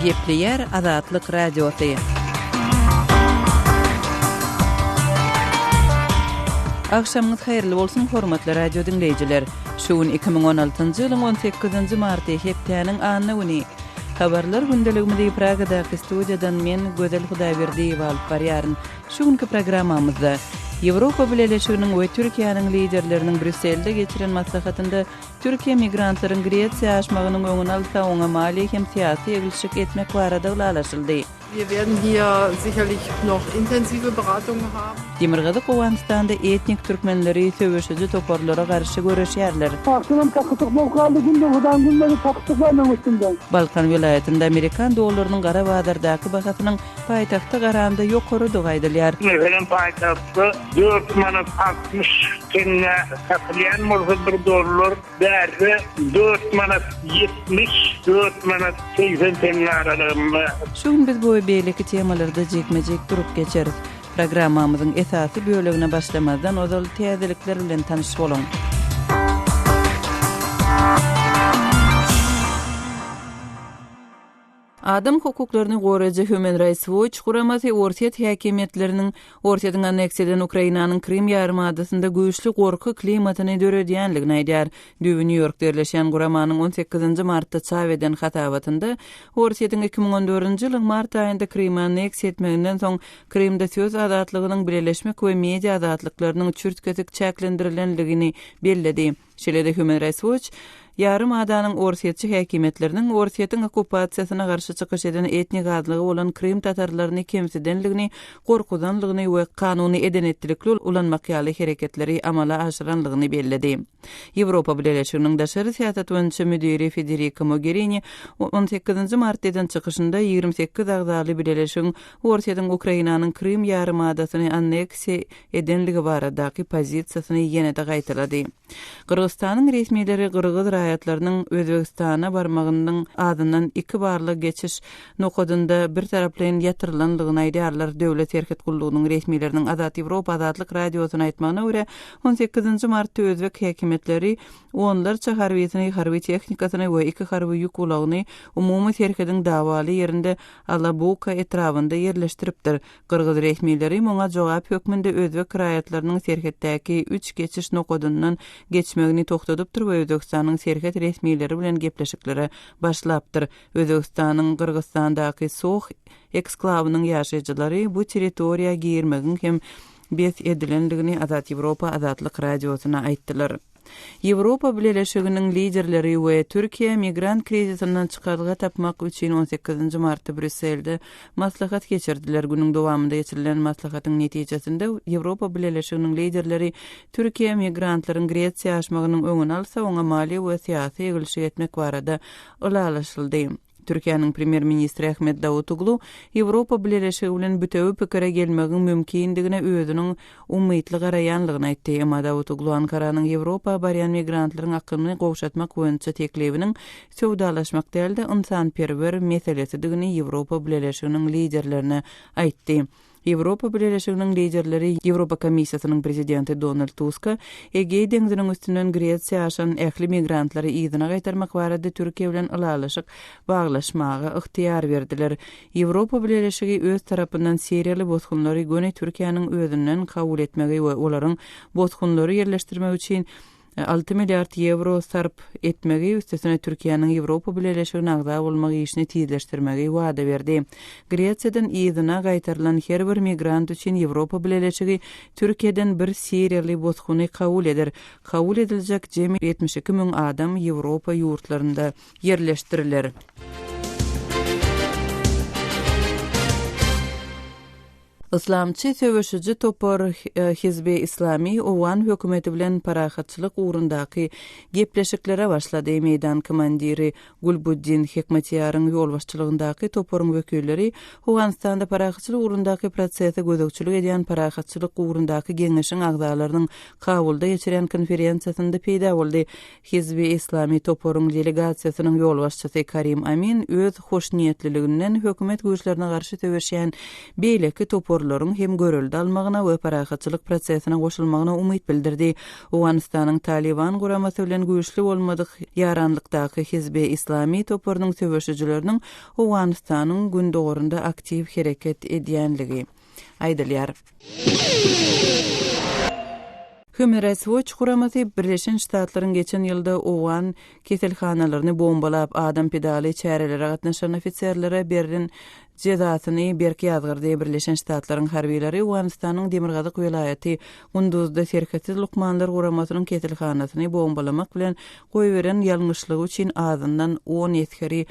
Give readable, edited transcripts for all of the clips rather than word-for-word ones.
Gepleýär Azatlyk Radiosy. Agşamyňyz haýyrly bolsun, hormatly radio diňleýjiler! Şu gün 2016-njy ýylyň 18-nji marty, hepdäniň anna güni. Habarlar gündeligimizi Pragadaky studiýadan men, Gözel Hudaýberdiýewa alyp barýaryn. Şu günki programmamyzda Ýewropa Bileleşiginiň we Türkiýäniň liderleriniň Brýusselde geçiren maslahatynda Türkiýe migrantlaryň Gresiýa aşmagynyň öňüni alsa, oňa maliýe hem syýasy eglişik etmek barada ylalaşyldy. Wir werden hier sicherlich noch intensive Beratungen haben. Demirgazyk Owganystanda etnik türkmenleri söweşiji toparlara garşy göreşýärler. Agşamam takyşyk bolup galdy, günde Hudaýyň günleri takyşyk bar meň üstümde. Balkan welaýatynda amerikan dollarynyň gara bazardaky bahasynyň paýtagta garanda ýokarydygy aýdylýar. Meselem, paýtagtda dört manat 60 teňňä satylýan bolsa bir dollar, bärde dört manat 70, dört manat 80 teňňe aralygynda. Şu gün biz bu we beýleki temalarda jikme-jik durup geçeris. Programmamyzyň esasy bölegine başlamazdan ozal täzelikler bilen tanyş boluň. Adam hukuklaryny goraýjy Human Rights Watch guramasy Orsýet häkimiýetleriniň Orsýetiň anneksiýa eden Ukrainanyň Krym ýarymadasynda güýçli gorky klimatyny döredýänligini aýdýar. Düýbi Nýu-Ýorkda ýerleşýän guramanyň on sekizinji martda çap eden hasabatynda Orsýetiň 2014-nji ýylyň mart aýynda Krymy anneksiýa etmeginden soň Krymda söz azatlygynyň, bileleşmek we media azatlyklarynyň çürt-kesik çäklendirilenligini belledi. Şeýle-de Human Rights Watch ýarym adanyň orsýetçi häkimiýetleriniň Orsýetiň okkupasiýasyna garşy çykyş eden etnik azlygy bolan krym tatarlaryny kemsidenligini, gorkuzanlygyny we kanuny eden-etdilikli ulanmak ýaly hereketleri amala aşyranlygyny belledi. Ýewropa Bileleşiginiň daşary syýasat boýunça müdiri Federika Mogherini on sekizinji martda eden çykyşynda 28 agzaly bileleşigiň Orsýetiň Ukrainanyň Krym ýarymadasyny anneksiýa edenligi baradaky pozisiýasyny ýene-de gaýtalady. Gyrgyzystanyň resmileri gyrgyz raýatlarynyň Özbegistana barmagynyň azyndan iki barlag geçiş nokadynda birtaraplaýyn ýatyrylandygyny aýdýarlar. Döwlet serhet gullugynyň resmileriniň Azat Ýewropa Azatlyk Radiosyna aýtmagyna görä, on sekizinji martda özbek häkimiýetleri onlarça harbysyny, harby tehnikasyny we iki harby ýük ulagyny umumy serhediň dawaly ýerinde Alabuka etrabynda ýerleşdiripdir. Gyrgyz resmileri muňa jogap hökmünde özbek raýatlarynyň serhetdäki üç geçiş nokadyndan geçmegini togtadypdyr we Özbegistanyň serhet resmileri bilen gepleşiklere başlapdyr. Özbegistanyň Gyrgyzstandaky Soh eksklawynyň ýaşaýjylary bu territoriýa girmegiň hem bes edilendigini Azat Ýewropa Azatlyk Radiosyna aýtdylar. Ýewropa Bileleşiginiň liderleri we Türkiýe migrant krizisinden çykalga tapmak üçin on sekizinji martda Brýusselde maslahat geçirdiler. Günüň dowamynda geçirilen maslahatyň netijesinde Ýewropa Bileleşiginiň liderleri Türkiýe migrantlaryň Gresiýa aşmagynyň öňüni alsa, oňa maliýe we syýasy eglişik etmek barada ylalaşyldy. Türkiýäniň Premýer-ministri Ahmet Dawutoglu Ýewropa Bileleşigi bilen bütewi pikire gelmegiň mümkindigine özüniň umytly garaýanlygyny aýtdy. Emma Dawutoglu Ankaranyň Ýewropa barýan migrantlaryň akymyny gowşatmak boýunça teklibiniň söwdalaşmak däl-de, ynsanperwer meselesidigini Ýewropa Bileleşiginiň liderlerine aýtdy. Ýewropa Bileleşiginiň liderleri Ýewropa Komissiýasynyň prezidenti Donald Tuska Egeý deňziniň üstünden Gresiýa aşan ähli migrantlary yzyna gaýtarmak barada Türkiýe bilen ylalaşyk baglaşmaga ygtyýar berdiler. Ýewropa Bileleşigi öz tarapyndan siriýaly bosgunlary göni Türkiýäniň özünden kabul etmegi we olaryň bosgunlary ýerleşdirmek üçin 6 milliard ýewro sarp etmegi, üstesine Türkiýäniň Ýewropa Bileleşigine agza bolmak işini tizleşdirmegi wada berdi. Gresiýadan yzyna gaýtarylan her bir migrant üçin Ýewropa Bileleşigi Türkiýeden bir siriýaly bosguny kabul eder. Kabul ediljek jemi 72 müň adam Ýewropa ýurtlarynda ýerleşdiriler. Yslamçy söweşiji topar Hizbi Islami owgan hökümeti bilen parahatçylyk ugrundaky gepleşiklere başlady. Meýdan komandiri Gulbuddin Hekmatiýaryň ýolbaşçylygyndaky toparyň wekilleri Owganystanda parahatçylyk ugrundaky prosese gözegçilik edýän Parahatçylyk ugrundaky geňeşiň agzalarynyň Kabulda geçirýän konferensiýasynda peýda boldy. Hizbi Islami toparyň delegasiýasynyň ýolbaşçysy Karim Amin öz hoşniýetliliginden hökümet güýçlerine garşy söweşýän beýleki toparlar. toparlaryň hem görelde almagyna we parahatçylyk prosesine goşulmagyna umyt bildirdi. Owganystanyň Talyban guramasy bilen güýçli bolmadyk ýaranlykdaky Hizbi Islami toparynyň söweşijileriniň Owganystanyň gündogarynda aktiw hereket edýänligi aýdylýar. Human Rights Watch guramasy Birleşen Ştatlaryň geçen ýylda owgan keselhanalaryny bombalap, adam pidaly çärelere gatnaşan ofiserlere berlen jezasyny berk ýazgardy. Birleşen Ştatlaryň harbylary Owganystanyň demirgazyk welaýaty Gunduzda Serhetsiz lukmanlar guramasynyň keselhanasyny bombalamak bilen goýberen ýalňyşlygy üçin azyndan on esgeri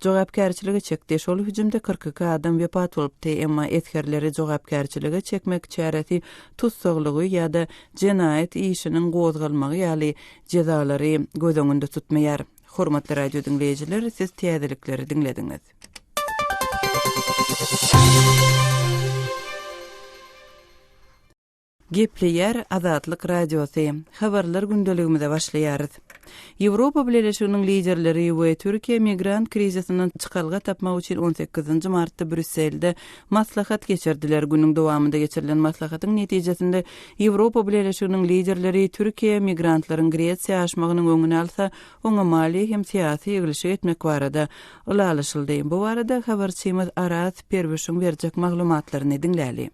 jogapkärçilige çekdi. Şol hüjümde 42 adam wepat bolupdy. Emma esgerleri jogapkärçilige çekmek çäresi tussaglygy ýa-da jenaýat işiniň gozgalmagy ýaly jezalary göz öňünde tutmaýar. Hormatly radio diňleýjiler, siz täzelikleri diňlediňiz. Gepleýär Azatlyk Radiosy. Habarlar gündeligimize başlaýarys. Ýewropa Bileleşiginiň liderleri we Türkiýe migrant krizisinden çykalga tapmak üçin on sekizinji martda Brýusselde maslahat geçirdiler. Günüň dowamynda geçirilen maslahatyň netijesinde Ýewropa Bileleşiginiň liderleri Türkiýe migrantlaryň Gresiýa aşmagynyň öňüni alsa, oňa maliýe hem syýasy eglişik etmek barada ylalaşyldy. Bu barada habarçymyz Araz Perwişiň berjek maglumatlaryny diňläli.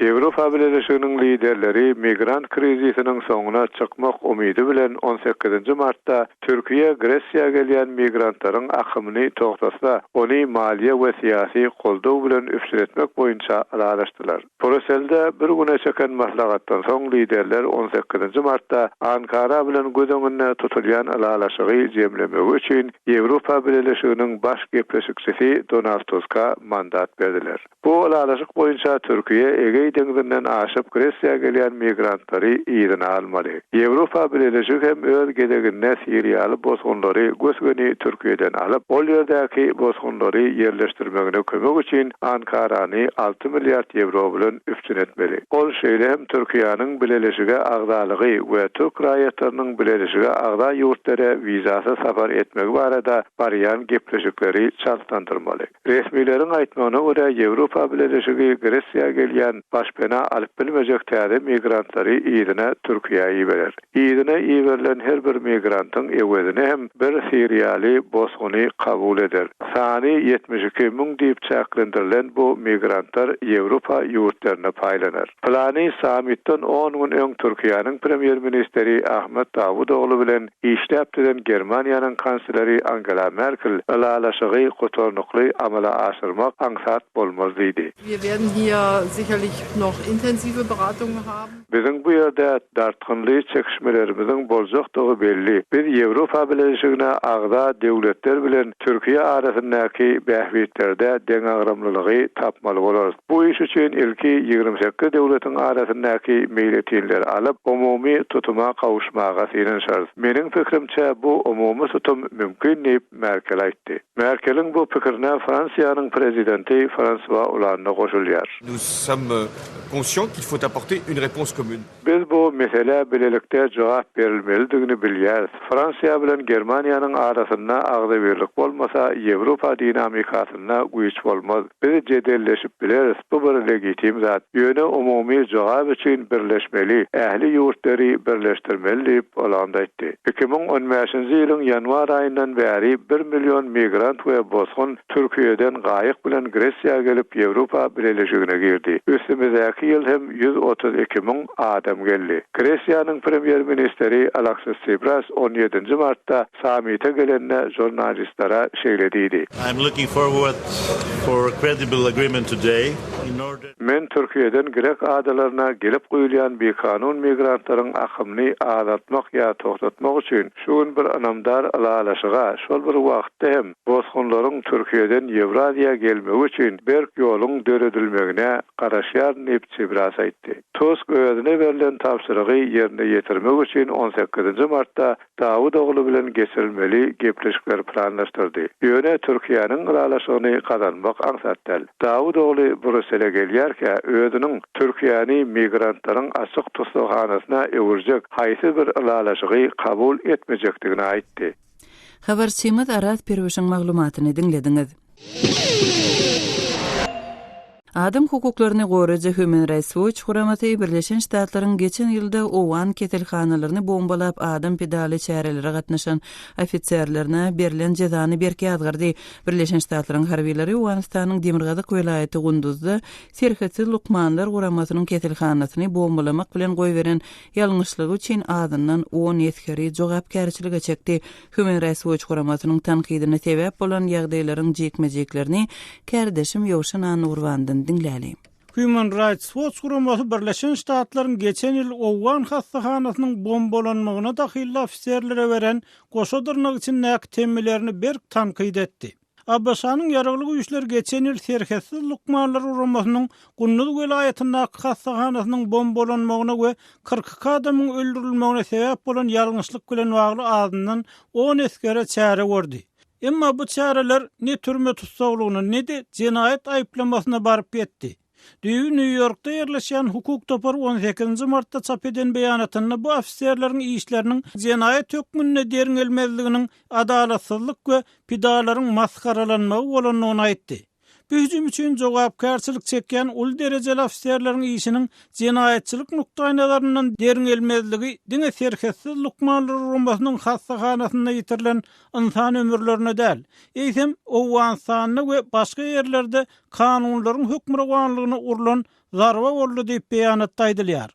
Ýewropa Bileleşiginiň liderleri migrant krizisiniň soňuna çykmak umydy bilen on sekizinji martda Türkiýe Gresiýa gelýän migrantlaryň akymyny togtatsa, ony maliýe we syýasy goldaw bilen üpjün etmek boýunça ylalaşdylar. Bruselde bir güne çeken maslahatdan soň liderler on sekizinji martda Ankara bilen göz öňünde tutulýan ylalaşygy jemlemegi üçin Ýewropa Bileleşiginiň baş gepleşikçisi Donald Tuska mandat berdiler. Bu ylalaşyk boýunça Türkiýe Egeý deňzinden aşyp Gresiýa gelýän migrantlary yzyna almaly. Ýewropa Bileleşigi hem öz gezeginde siriýaly bosgunlary gös-göni Türkiýeden alyp, ol ýerdäki bosgunlary ýerleşdirmegine kömek üçin Ankarany alty milliard ýewro bilen üpjün etmeli. Ol şeýle hem Türkiýäniň Bileleşige agzalygy we türk raýatlarynyň Bileleşige agza ýurtlere wizasyz sapar etmegi barada barýan gepleşikleri çaltlandyrmaly. Resmileriň aýtmagyna görä, Ýewropa Bileleşigi Gresiýa gelýän başpena alyp bilmejek täze migrantlary yzyna Türkiýä iberer. Yzyna iberilen her bir migrantyň öwezine hem bir siriýaly bosguny kabul eder. Sany 72 müň diýip çäklendirilen bu migrantlar Ýewropa ýurtlaryna paýlanar. Plany sammitden on gün öň Türkiýäniň premýer-ministri Ahmet Dawutoglu bilen işläp düzen Germaniýanyň kansleri Angela Merkel ylalaşygy gutarnykly amala aşyrmak aňsat bolmaz diýdi. Wir werden hier sicherlich noch intensive Beratungen haben. Biziň bu ýerde dartgynly çekişmelerimiziň boljakdygy belli. Biz Ýewropa Bileleşigine agza döwletler bilen Türkiýe arasyndaky bähbitlerde deňagramlylygy tapmaly bolarys. Bu iş üçin ilki 28 döwletiň arasyndaky meýletinleri alyp, umumy tutuma gowuşmaga synanyşarys. Meniň pikirimçe, bu umumy tutum mümkin diýip, Merkel aýtdy. Merkeliň bu pikirine Fransiýanyň prezidenti Fransua Olanda goşulýar. Nous sommes conscients qu'il faut apporter une réponse commune. Biz bu meselä bilelikde jogap berilmelidigini bilýäris. Fransiýa bilen Germaniýanyň arasynda agzybirlik bolmasa, Ýewropa dinamikasynda güýç bolmaz. Biz jedelleşip bileris, bu bir legitim zat. Ýöne umumy jogap üçin birleşmeli, ähli ýurtlary birleşdirmeli diýip, Oland aýtdy. 2015-nji ýylyň ýanwar aýyndan bäri bir million migrant we bosgun Türkiýeden gaýyk bilen Gresiýa gelip, Ýewropa Bileleşigine girdi. Üstümizdäki ýyl hem 132 müň adam geldi. Gresiýanyň premýer-ministri Alaksis Tsipras on ýedinji martda sammite gelende žurnalistlere şeýle diýdi. I am looking forward for a credible agreement today in order. Men Türkiýeden grek adalaryna gelip guýulýan bikanun migrantlaryň akymyny azaltmak ýa togtatmak üçin şu gün bir ynamdar ylalaşyga, şol bir wagtda hem bosgunlaryň Türkiýeden Ýewraziýa gelmegi üçin berk ýoluň döredilmegine garaşýaryn diýip, Tsipras aýtdy. Tusk özüne berlen tabşyrygy ýerine ýetirmek üçin on sekizinji martda Dawutoglu bilen geçirilmeli gepleşikleri planlaşdyrdy. Ýöne Türkiýäniň ylalaşygyny gazanmak aňsat däl. Dawutoglu Brýussele gelýärkä özüniň Türkiýäni migrantlaryň açyk tussaghanasyna öwürjek haýsy bir ylalaşygy kabul etmejekdigini aýtdy. Habarçymyz Araz Perwişiň maglumatyny diňlediňiz. Adam hukuklaryny goraýjy Human Rights Watch guramasy Birleşen Ştatlaryň geçen ýylda owgan keselhanalaryny bombalap adam pidaly çärelere gatnaşan ofiserlerine berlen jezany berk ýazgardy. Birleşen Ştatlaryň harbylary Owganystanyň demirgazyk welaýaty Gunduzda Serhetsiz lukmanlar guramasynyň keselhanasyny bombalamak bilen goýberen ýalňyşlygy üçin azyndan on esgeri jogapkärçilige çekdi. Human Rights Watch guramasynyň tankydyna sebäp bolan ýagdaýlaryň jikme-jiklerini kärdeşim Ýowşan Annagurbandan diňläli. Human Rights Watch guramasy Birleşen Ştatlaryň geçen ýyl owgan hassahanasynyň bombalanmagyna dahylly ofiserlere beren goşa dyrnak içindäki temmilerini berk tankyt etdi. ABŞ-nyň Ýaragly güýçleri geçen ýyl Serhetsiz lukmanlar guramasynyň Gunduz welaýatyndaky hassahanasynyň bombalanmagyna we 42 adamyň öldürilmegine sebäp bolan ýalňyşlyk bilen bagly azyndan on esgere çäre gördi. Emma bu çäreler ne türme tussaglygyna, ne-de jenaýat aýyplamasyna baryp ýetdi. Düýbi Nýu-Ýorkda ýerleşýän hukuk topary on sekizinji martda çap eden beýanatynda bu ofiserleriň işleriniň jenaýat hökmünde derňelmezliginiň adalatsyzlyk we pidalaryň masgaralanmagy bolandygyny aýtdy. Bu hüjüm üçin jogapkärçilik çekýän uly derejeli ofiserleriň işiniň jenaýatçylyk nukdaýnazaryndan derňelmezligi diňe Serhetsiz lukmanlar guramasynyň hassahanasynda ýitirilen ynsan ömürlerine däl, eýsem, Owganystanda we başga ýerlerde kanunlaryň hökmürowanlygyna urlan zarba boldy diýip, beýanatda aýdylýar.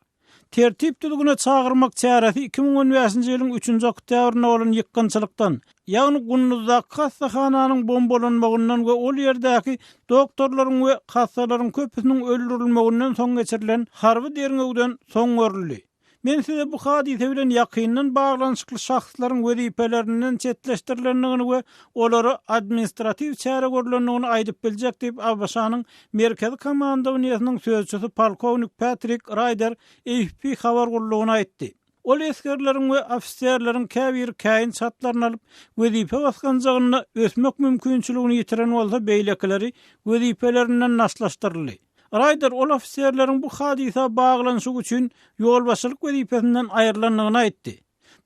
Tertip-düzgüne çagyrmak çäresi 2015-nji ýylyň üçünji oktýabrynda bolan ýykgynçylykdan, ýagny Gunduzdaky hassahananyň bombalanmagyndan we ol ýerdäki doktorlaryň we hassalaryň köpüsiniň öldürilmeginden soň geçirilen harby derňewden soň görüldi. Men size bu hadysa bilen ýakyndan baglanyşykly şahslaryň wezipelerinden çetleşdirilendigini we olara administratiw çäre görlendigini aýdyp biljek diýip, ABŞ-nyň Merkezi komandowaniýesiniň sözçüsi polkownik Patrik Raýder AFP habar gullugyna aýtdy. Ol esgerleriň we ofiserleriň käbiri käýinç hatlaryny alyp, wezipe basgançagynda ösmek mümkinçiligini ýitiren bolsa, beýlekileri wezipelerinden daşlaşdyryldy. Raýder ol ofiserleriň bu hadysa baglanyşygy üçin ýolbaşçylyk wezipesinden aýrylandygyny aýtdy.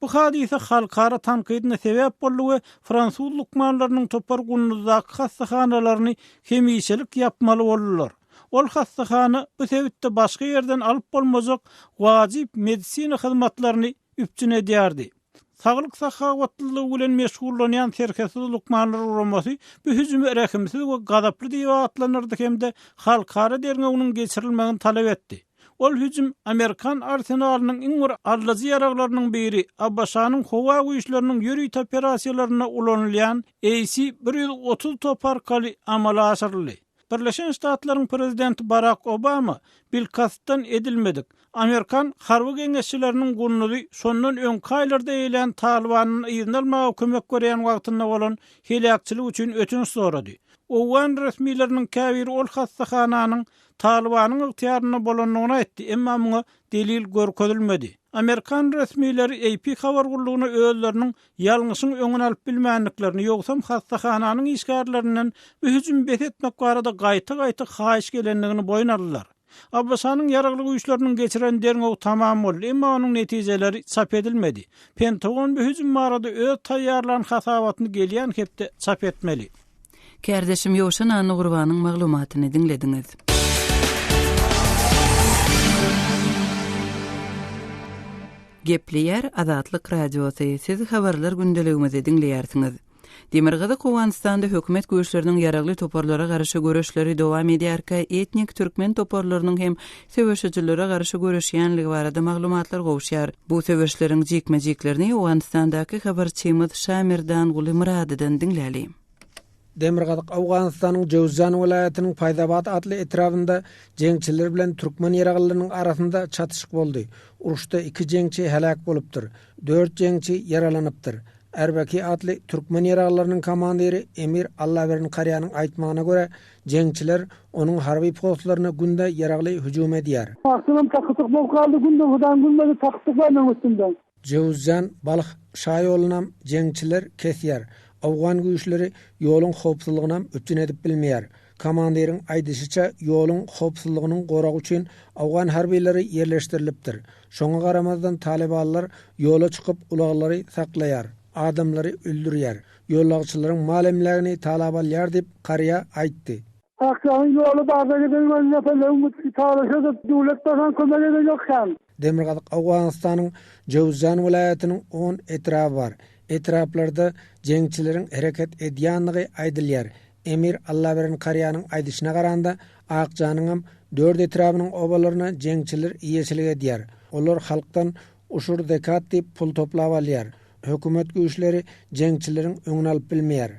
Bu hadysa halkara tankydyna sebäp boldy we fransuz lukmanlarynyň topary Gunduzdaky hassahanalaryny hemişelik ýapmaly boldular. Ol hassahana bu sebitde başga ýerden alyp bolmajak wajyp medisina hyzmatlaryny üpjün edýärdi. Saglyk sahawatlylygy bilen meşgullanýan Serhetsiz lukmanlar guramasy bu hüjümi rehimsiz we gazaply diýip atlandyrdy hem-de halkara derňewiniň geçirilmegini talap etdi. Ol hüjüm amerikan arsenalynyň iň bir aldajy ýaraglarynyň biri, ABŞ-nyň howa güýçleriniň ýörite operasiýalarynda ulanylýan AC 130 topy arkaly amala aşyryldy. Birleşen Ştatlaryň prezidenti Barak Obama bilkastdan edilmedik, Amerikan harby geňeşçileriniň Gunduzy şondan öňki aýlarda eýelän Talybanyň yzyna almaga kömek berýän wagtynda bolan heläkçilik üçin ötünç sorady. Owgan resmileriniň käbiri ol hassahananyň Talybanyň ygtyýarynda bolandygyny aýtdy, emma muňa delil görkezilmedi. Amerikan resmileri AP habar gullugyna özleriniň ýalňyşyň öňüni alyp bilmändiklerini, ýogsam hassahananyň işgärlerinden bu hüjümi bes etmek barada gaýta-gaýta haýyş gelendigini boýun aldylar. ABŞ-nyň Ýaragly Güýçleriniň geçiren derňewi tamam boldy, emma onuň netijeleri çap edilmedi. Pentagon bu hüjüm barada öz taýýarlan hasabatyny gelýän hepde çap etmeli. Kärdeşim Ýowşan Annagurbanyň maglumatyny diňlediňiz. Gepleýär Azatlyk Radiosy, Siz habarlar gündeligimizi diňleýärsiňiz. Demirgazyk Owganystanda hökümet güýçleriniň ýaragly toparlara garşy göreşleri dowam edýärkä, etnik türkmen toparlarynyň hem söweşijilere garşy göreşýänligi barada maglumatlar gowuşýar. Bu söweşleriň jikme-jiklerini Owganystandaky habarçymyz Şamerdanguly Myradydan diňläli. Demirgazyk Owganystanyň Jöwzjan welaýatynyň Paýzabat atly etrabynda jeňçiler bilen türkmen ýaraglylarynyň arasynda çatyşyk boldy. Uruşda iki jeňçi heläk bolupdyr, dört jeňçi ýaralanypdyr. Erbeki atly türkmen ýaraglylarynyň komandiri Emir Allaberdi Karýanyň aýtmagyna görä, jeňçiler onuň harby postlaryna günde ýaragly hüjüm edýär. Agşamam takysyk bolup galdy, günde Hudaýyň gülmedi, takysyk bar meň üstümde. Jöwüzjan, Balh şaýolunam jeňçiler kesýär. Owgan güýçleri ýoluň howpsuzlygynam üpjün edip bilmeýär. Komandiriň aýdyşyça, ýoluň howpsuzlygynyň goragy üçin owgan harbylary ýerleşdirilipdir. Şoňa garamazdan talybanlar ýola çykyp ulaglary saklaýar, adamlary öldürýär, ýolagçylaryň mal-emlägini talap alýar diýip, Kariýa aýtdy. Akjanyň ýoly barda giden welin talaşa döwlet bakan kömek eden ýok kän. Demirgazyk Owganystanyň Jöwzjan welaýatynyň on etraby bar. Etraplarda jeňçileriň hereket edýändigi aýdylýar. Emir Allaberen Karýanyň aýdyşyna garanda, Akjanyňam dört etrabynyň obalaryna jeňçiler eýeçilik edýär. Olar halkdan uşur-zekat diýip pul toplap alýar. Hökümet güýçleri jeňçileriň öňüni alyp bilmeýär.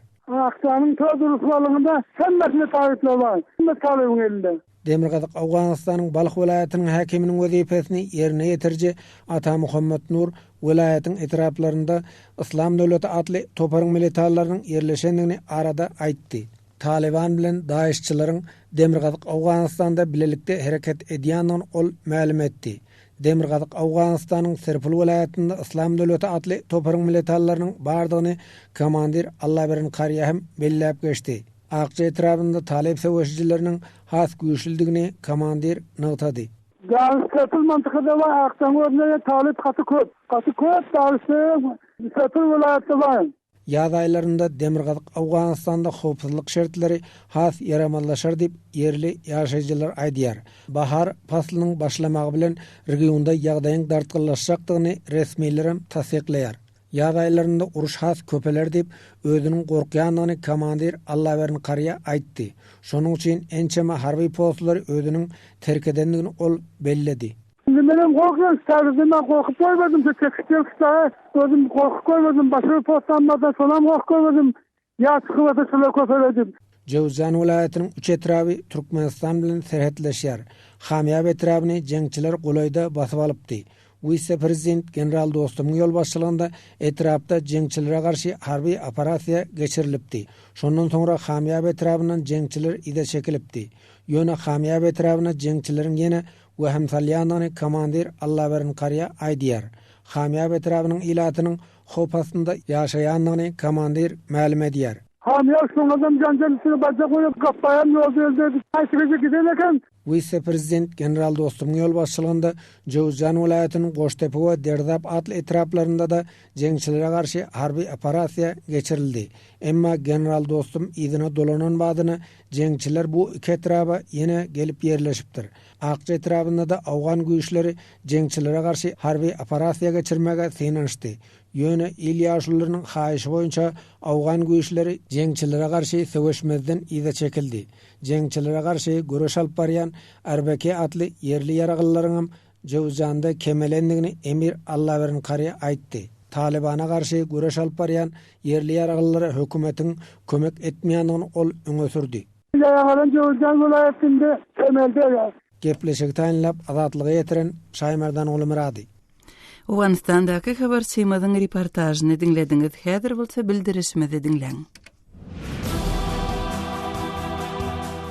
Akjanyň söz rysgalygynda hemmesinde talyplar bar. Hemme talybyň elinde. Demirgazyk Owganystanyň Balh welaýatynyň häkiminiň wezipesini ýerine ýetiriji Ata Muhammad Nur welaýatyň etraplarynda Yslam döwleti atly toparyň militanlarynyň ýerleşendigini arada aýtdy. Talyban bilen DAIŞ-çylaryň Demirgazyk Owganystanda bilelikde hereket edýändigini ol mälim etdi. Demirgazyk Owganystanyň Serpul welaýatynda Yslam döwleti atly toparyň militanlarynyň bardygyny komandir Allaberen Karýa hem belläp geçdi. Akja etrabynda talyp söweşijileriniň has güýçlüdigini komandir nygtady. Dagyş Serpil mantykada bar Akjaň özünde talyp gaty köp. Gaty köp dagyş Serpil welaýatda bar. Ýaz aýlarynda demirgazyk Owganystanda howpsuzlyk şertleri has ýaramazlaşar diýip, ýerli ýaşaýjylar aýdýar. Bahar paslynyň başlamagy bilen regionda ýagdaýyň dartgynlaşjakdygyny resmilerem tassyklaýar. Ýaz aýlarynda uruş has köpeler diýip, özüniň gorkýandygyny komandir Allaberdi Karýa aýtdy. Şonuň üçin ençeme harby postlary özüniň terk edendigini ol belledi. Indi menem gorkýan, täzeden men gorkup goýberdim, şu çekişip dagy özüm gorkup goýberdim, başga bir postam barda şonam gorkup goýberdim, ýa çykyberse şular köpeler diýip. Jöwzjan welaýatynyň üç etraby Türkmenistan bilen serhetleşýär. Hamýap etrabyny jeňçiler golaýda basyp alypdy. Wise-prezident general Dostumyň ýolbaşçylygynda etrapda jeňçilere garşy harby operasiýa geçirilipdi. Şondan soňra Hamýap etrabyndan jeňçiler yza çekilipdi. Ýöne Hamýap etrabyna jeňçileriň ýene wehim salýandygyny komandir Allaberdi Karýa aýdýar. Hamýap etrabynyň ilatynyň howp astynda ýaşaýandygyny komandir mälim edýär. Hamýap şoňadam janjal üstüne barjak bolýar, gapbaýam ýolda elde edip, haýsy gije giden eken. Wise-prezident general Dostumyň ýolbaşçylygynda Jöwüzjan welaýatynyň Goştepe we Derzap atly etraplarynda-da jeňçilere garşy harby operasiýa geçirildi. Emma general Dostum yzyna dolanan badyna jeňçiler bu iki etraba ýene gelip ýerleşipdir. Akja etrabynda-da owgan güýçleri jeňçilere garşy harby operasiýa geçirmäge synanyşdy. Ýöne il ýaşulularynyň haýyşy boýunça owgan güýçleri jeňçilere garşy söweşmezden yza çekildi. Jeňçilere garşy göreş alyp barýan RBK atly ýerli ýaraglylaryňam Jöwzjanda kemelendigini emir Allaberdi Kari aýtdy. Talybana garşy göreş alyp barýan ýerli ýaraglylara hökümetiň kömek etmeýändigini ol öňe sürdi. Ýaraglaryň Jöwüzjan welaýatynda kemeldi. Gepleşigi taýynlap Azatlyga ýetiren Şaýmerdan Gulumyrady. Owganystandaky habarçymyzyň reportažyny diňlediňiz. Häzir bolsa bildirişimizi diňläň.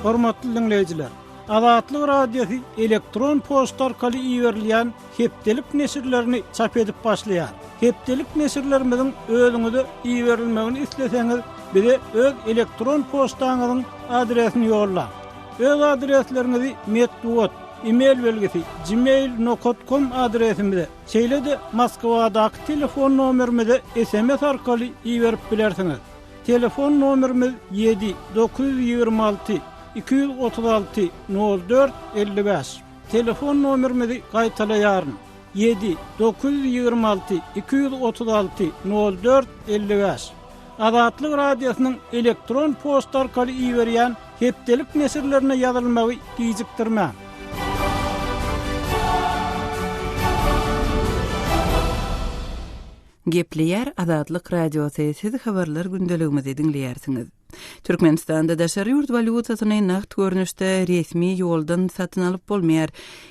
Hormatly diňleýjiler! Azatlyk Radiosy elektron poçta arkaly iberilýän hepdelik neşirlerini çap edip başlaýar. Hepdelik neşirlerimiziň özüňize iberilmegini isleseňiz, bize öz elektron poçtaňyzyň adresini ýollaň. Öz adresleriňizi metbugat, e-mail belgisi, gmail nokat kom adresimize, şeýle-de Moskwadaky telefon nomerimize sms arkaly iberip bilersiňiz. Telefon nomerimiz ýedi, 926, 236, 04, 55. Telefon nomerimizi gaýtalaýaryn, ýedi, 926, 236, 04, 55. Azatlyk Radiosynyň elektron poçta arkaly iberýän hepdelik neşirlerine ýazylmagy gijikdirmäň. Gepleýär Azatlyk Radiosy, siz habarlar gündeligimizi diňleýärsiňiz. Türkmenistanda daşary ýurt walýutasyny nagt görnüşde resmi ýoldan satyn alyp bolmaýar.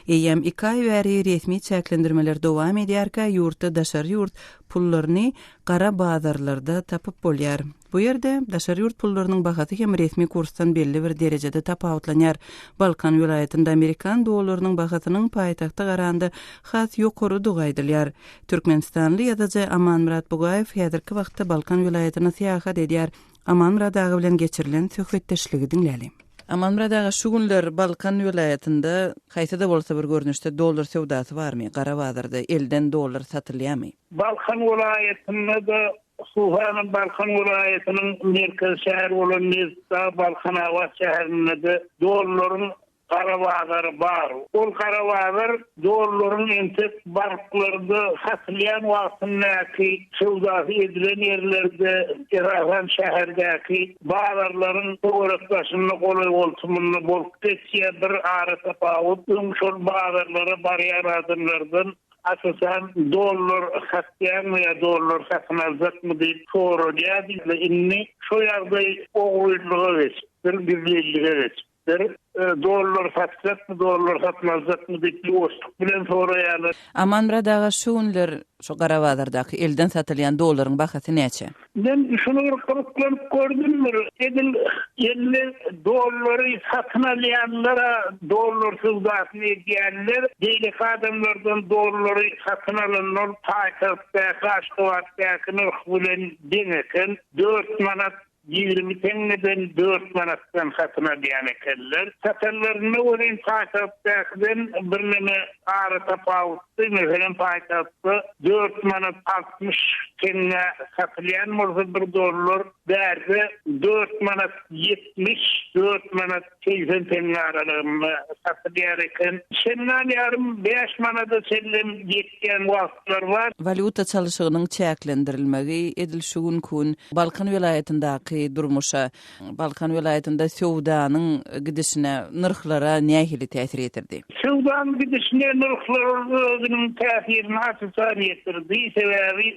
Eýýäm iki aý bäri resmi çäklendirmeler dowam edýärkä, ýurtda daşary ýurt pullaryny gara bazarlarda tapyp bolýar. Bu ýerde daşary ýurt pullarynyň bahasy hem resmi kursdan belli bir derejede tapawutlanýar. Balkan welaýatynda amerikan dollarynyň bahasynyň paýtagta garanda has ýokarydygy aýdylýar. Türkmenistanly ýazyjy Amanmyrat Bugaýew häzirki wagtda Balkan welaýatyna syýahat edýär. Amanmyrat aga bilen geçirilen söhbetdeşligi diňläliň. Amanmyrat aga, şu günler Balkan welaýatynda haýsy-da bolsa bir görnüşde dollar söwdasy barmy? Gara bazarda elden dollar satylýarmy? Balkan welaýatynda-da. Hususanam Balkan welaýatynyň merkezi şäheri bolan Nebitdag Balkanabat şäherinde-de dollaryň gara bazary bar. Ol gara bazar dollaryň entek banklarda satylýan wagtyndaky söwdasy edilen ýerlerde, esasan şäherdäki bazarlaryň töwerek-daşynda, golaý-goltumynda bolup geçýär. Bir aratapawut, öň şol bazarlara barýan adamlardan Asasan dollar satýaňmy ýa dollar satyn aljakmy diýip soralýardy. Indi şo ýagdaý ogrylyga geçipdir, gizlinlige geçipdir. Dollar satjakmy, dollar satyn aljakmy diýip ýuwaşlyk bilen soraýarlar. Amanmyrat aga şu günler şu gara bazardaky elden satylýan dollaryň bahasy näçe? Men şuny bir gyzyklanyp gördüm bir edil indi dollary satyn alýanlara dollar söwdasyny edýänler beýleki adamlardan dollary satyn alanlar paýtagtdaky Aşgabatdaky nyrh bilen deň eken dört manat 20 teňňeden dört manatdan satyn alýan ekenler. Satanlarynda welin paýtagtdakydan birneme ara tapawutdy. Meselem, paýtagtda dört manat 60 teňňä satylýan bolsa bir dollar, bärde dört manat 70, dört manat 80 teňňe aralygynda satylýar eken. Şendan ýarym bäş manada çenlem ýetýän wagtlar bar. Walýuta çalyşygynyň çäklendirilmegi edil şu günki gün Balkan welaýatyndaky durmuşa, Balkan welaýatynda söwdanyň gidişine, nyrhlara nähili täsir ýetirdi? Söwdanyň gidişine nyrhlar özüniň täsirini aç-açan ýetirdi. Sebäbi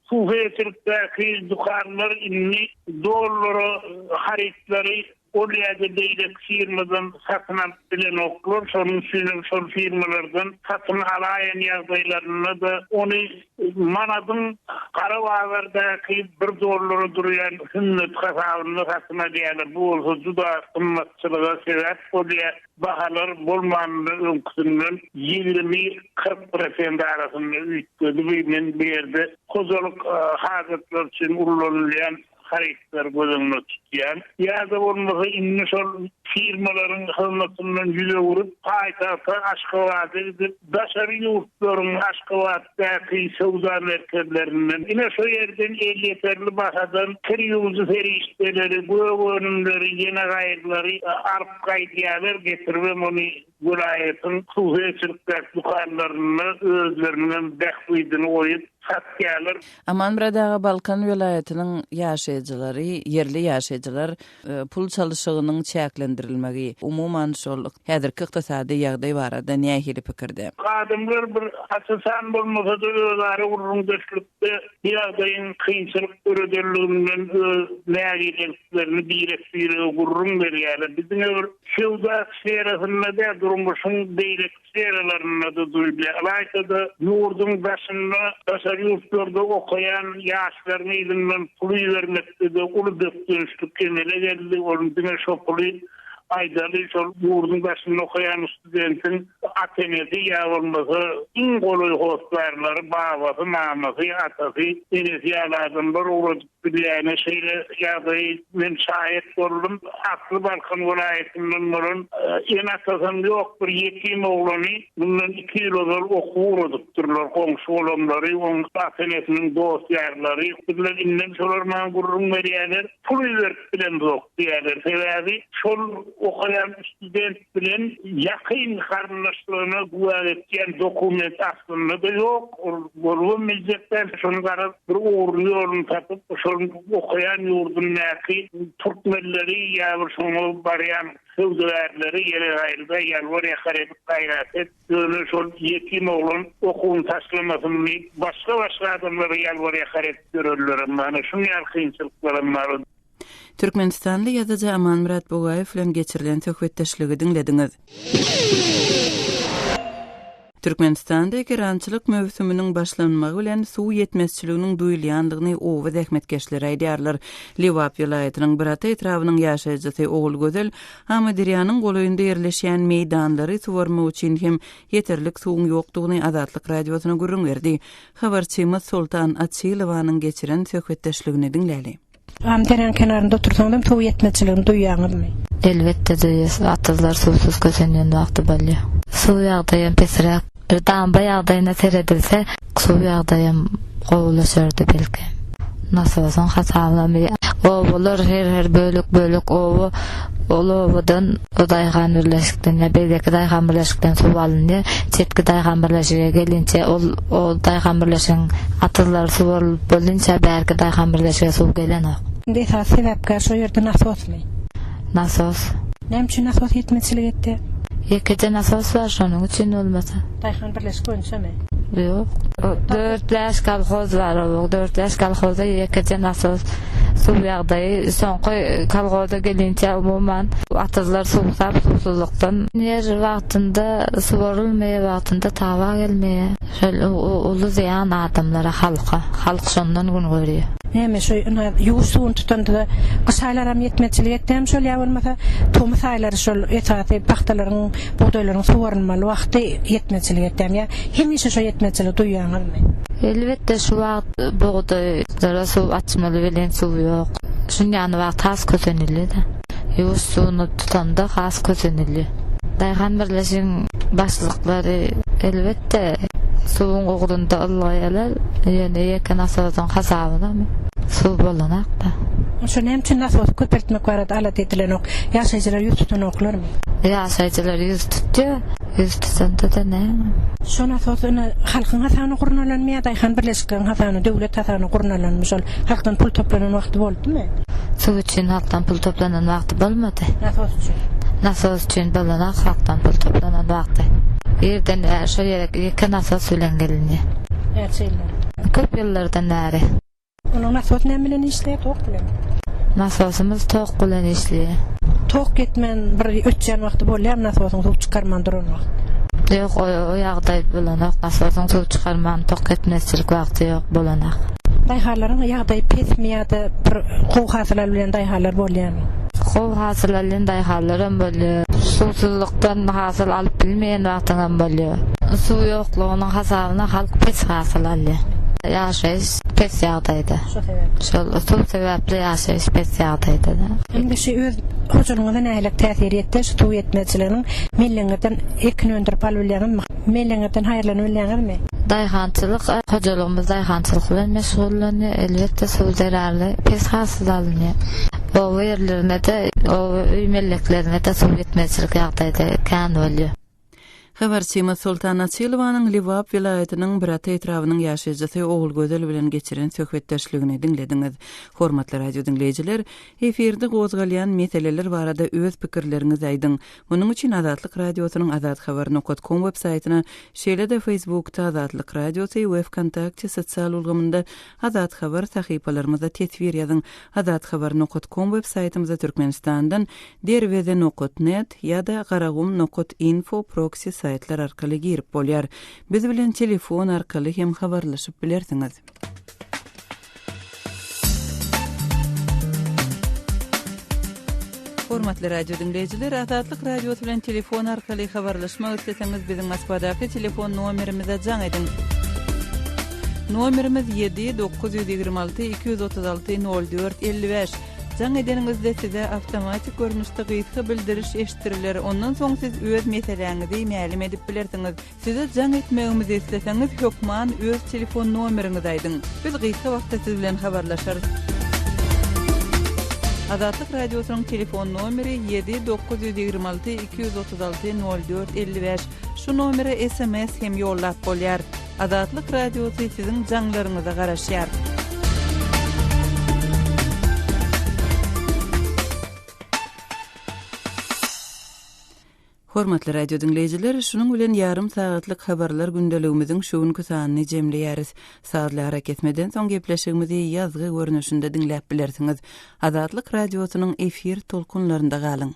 hususyýetçilikdäki dükanlar indi dollara harytlary ol ýa-da beýleki firmadan satyn alyp bilenoklar. Şonuň üçin hem şol firmalardan satyn alaýan ýagdaýlarynda-da ony manadyň gara bazardaky bir dollara durýan hümmeti hasabynda satyn alýarlar. Bu bolsa juda gymmatçylyga sebäp bolýar. Bahalar bolmanynda öňküsinden 20, 40 prosent arasynda üýtgedi. Men bu ýerde hojalyk hajatlary üçin ullanylýan harytlary göz öňünde tutýan. Ýa-da bolmasa indi şol firmalaryň hyzmatyndan ýüz öwrüp, paýtagta Aşgabada gidip, daşary ýurtlaryň Aşgabatdaky söwda merkezlerinden, ine şo ýerden elýeterli bahadan kir ýuwujy serişdeleri, gök önümleri, ýene gaýrylary alyp gaýdýarlar, getiribem ony welaýatyň hususyýetçilikdäki dükanlarynda özleriniňem bähbidini goýup satýarlar. Amanmyrat aga Balkan welaýatynyň ýaşaýjylary, ýerli ýaşaýjylar pul çalyşygynyň çäklendirilmegi, umuman şol häzirki ykdysady ýagdaý barada nähili pikirde? Adamlar bir aç-açan bolmasa-da özara gürrüňdeşlikde bu ýagdaýyň kynçylyk döredenliginden öz nägileliklerini birek-birege gürrüň berýärler. Biz diňe bir Söwda sferasynda däl, durmuşyň beýleki sferalarynda-da duýulýar. Ylaýta-da, ýurduň daşynda, daşary ýurtlarda okaýan ýaşlaryň yzyndan pul ibermekde-de uly bökdençlik emele geldi. Ol diňe şo puly, aýdaly, şol ýurduň daşynda okaýan studentiň ata-enesi ýa bolmasa iň golaý hossarlary, babasy, mamasy, atasy, enesi ýaly adamlar ugradyp Bilýäne şeýle ýagdaýy men şaýat boldum. Asly Balkan welaýatyndan bolan ene-atasam ýok bir ýetim oglany mundan iki ýyl ozal okuwa ugradypdyrlar. Goňşy-golamlary, oň ata-enesiniň dost-ýarlary. Bizler indem şolar maňa gürrüň berýärler. Pul iberip bilemzok diýýärler. Sebäbi şol okaýan student bilen ýakyn garyndaşlygyna güwä geçýän dokument aslynda-da ýok, ol bolubam biljek däl. Şony garaz bir ugruny ýoluny tapyp, şol okaýan ýurdundaky türkmenleri ýa bir şoňa barýan söwdagärleri ýere-gaýryda ýalbar-ýakar edip gaýrat et, ýöne şol ýetim oglan okuwyny taşlamasyn diýip, başga-başga adamlara ýalbar-ýakar edip ýörenlerem bar. Şunuň ýaly kynçylyklaram bar. Türkmenistanly ýazyjy Amanmyrat Bugaýew bilen geçirilen söhbetdeşligi diňlediňiz. Türkmenistanda ekerançylyk möwsüminiň başlanmagy bilen suw ýetmezçiliginiň duýulýandygyny oba zähmetkeşleri aýdýarlar. Lebap welaýatynyň Birata etrabynyň ýaşaýjysy Ogulgözel Amyderýanyň golaýynda ýerleşýän meýdanlary suwarmak üçin hem ýeterlik suwuň ýokdugyny Azatlyk Radiosyna gürrüň berdi. Habarçymyz Soltan Açylowanyň geçiren söhbetdeşligini diňläli. Amyderýanyň kenarynda otursaňyzam suw ýetmezçiligini duýýaňyzmy? Elbetde duýýas, atyzlar suwsuz kösenýän wagty bolýar. Suw ýagdaýam pesräk. Bir damba ýagdaýyna seredilse, suw ýagdaýam gowulaşardy belki. Nasosyň hasabyna obalar her her bölek bölek oba ol obadan o daýhan birleşikden ýa beýleki daýhan birleşikden suw alynýar. Çetki daýhan birleşige gelinçä ol o daýhan birleşigiň atyzlary suwarylyp bolynça bärki daýhan birleşige suw gelenok. Indi esasy sebäpkär şo ýerde nasosmy? Nasos. Näme üçin nasos ýetmezçilik etdi? Ýekeje nasos bar şonuň üçin bolmasa. Daýhan birleşik boýunçamy? Ýok. Dört-bäş kolhoz bar o dört-bäş kolhozda ýekeje nasos. Suw ýagdaýy soňky kolhoza gelinçä umuman atyzlar suwsap suwsuzlykdan ýer wagtynda suwarylmaýar wagtynda taba gelmeýär. Şol uly zyýan adamlara halka. Halk şondan gün görýär. Näme şu ynha ýuwuş suwuny tutanda-da gyş aýlaram ýetmezçilik etdämi şol ýa bolmasa tomus aýlary şol esasy pagtalaryň bugdaýlaryň suwarylmaly wagty ýetmezçilik etdämi ýa hemişe şo ýetmezçiligi duýýaňyzmy? Elbetde şu wagt bugdaýlara suw açmaly welin suw ýok. Şunýany wagt has kösenilýär-de. Ýuwuş suwuny tutanda has kösenilýär. Daýhan birleşigiň başlyklary elbetde suwuň ugrunda ylgaýarlar, ýöne ýeke nasosyň hasabynamy suw bolanakda. Şo näme üçin nasosy köpeltmek barada alada edilenok? Ýaşaýjylar ýüz tutanoklarmy? Ýaşaýjylar ýüz tutýar. Ýüz tutanda-da näme? Şo nasos ine halkyň hasabyna gurnalanmy ýa daýhan birleşikleriň hasabyna, döwlet hasabyna gurnalanmy? Şol halkdan pul toplanan wagty boldumy? Suw üçin halkdan pul toplanan wagty bolmady. Nasos üçin? Nasos üçin bolanok halkdan pul toplanan wagty. Irden bäri şo ýere ýeke nasos bilen gelinýär. Näçe ýyldan? Köp ýyllardan bäri. Onuň nasosy näme bilen işleýär, tok bilenmi? Nasosymyz tok bilen işleýär. Tok ýetmän bir öçýän wagty bolýarmy nasosyň suw çykarman duran wagt? Ýok, o ýagdaý bolanok. Nasosyň suw çykarman tok ýetmezçilik wagty ýok, bolanok. Daýhanlaryň ýagdaýy pesmi ýa-da bir gowy hasyl alybilýän daýhanlar bolýarmy? Gowy hasyl alýan daýhanlaram bolýar. Suwsuzlykdan hasyl alyp bilmeýän wagtyňam bolýar. Suw ýoklugynyň hasabyna halk pes hasyl alýar. Ýaşaýyş pes ýagdaýda. Şo sebäpli. Şol suw sebäpli ýaşaýyş pes ýagdaýda-da. Indi şu öz hojalygyňyza nähili täsir ýetdi şu suw ýetmezçiliginiň mellegiňizden ekin öndürip alybilýäňizmi? Mellegiňizden haýyrlanybilýäňizmi? Daýhançylyk hojalygymyz daýhançylyk bilen meşgullanýar. Elbetde suw zerarly pes hasyl alynýar. Oba ýerlerinde-de, oba öý melleklerinde-de suw ýetmezçilik ýagdaýda kän bolýar. Habarçymyz Soltan Açylowanyň Lebap welaýatynyň Birata etrabynyň ýaşaýjysy Ogulgözel bilen geçiren söhbetdeşligini diňlediňiz. Hormatly radio diňleýjiler, efirde gozgalýan meseleler barada öz pikirleriňizi aýdyň. Munuň üçin Azatlyk Radiosynyň azathabar nokat kom web saýtyna, şeýle-de Facebookda Azatlyk Radiosy we Wkontakte sosial ulgamynda Azat Habar sahypalarymyza teswir ýazyň. Azathabar nokat kom web saýtymyza Türkmenistandan Derweze nokat net ýa-da Garagum nokat info proksi saýtlar arkaly girip bolýar. Biz bilen telefon arkaly hem habarlaşyp bilersiňiz. Hormatly radio diňleýjiler, Azatlyk Radiosy bilen telefon arkaly habarlaşmak isleseňiz, biziň Moskwadaky telefon nomerimize jaň ediň. Nomerimiz 7 926 236 04 55. Jaň edeniňizde size awtomatik görnüşde gysga bildiriş eşitdiriler, ondan soň siz öz meseläňizi mälim edip bilersiňiz. Size jaň etmegimizi isleseňiz hökman öz telefon nomeriňizi aýdyň. Biz gysga wagtda siz bilen habarlaşarys. Azatlyk Radiosynyň telefon nomeri 7 926 236 04 55. Şu nomere sms hem ýollap bolýar. Azatlyk Radiosy siziň jaňlaryňyza garaşýar. Hormatly radio diňleýjiler, şunuň bilen ýarym sagatlyk habarlar gündeligimiziň şu günki sanyny jemleýäris. Sazly arakesmeden soň gepleşigimizi ýazgy görnüşinde diňläp bilersiňiz. Azatlyk Radiosynyň efir tolkunlarynda galyň.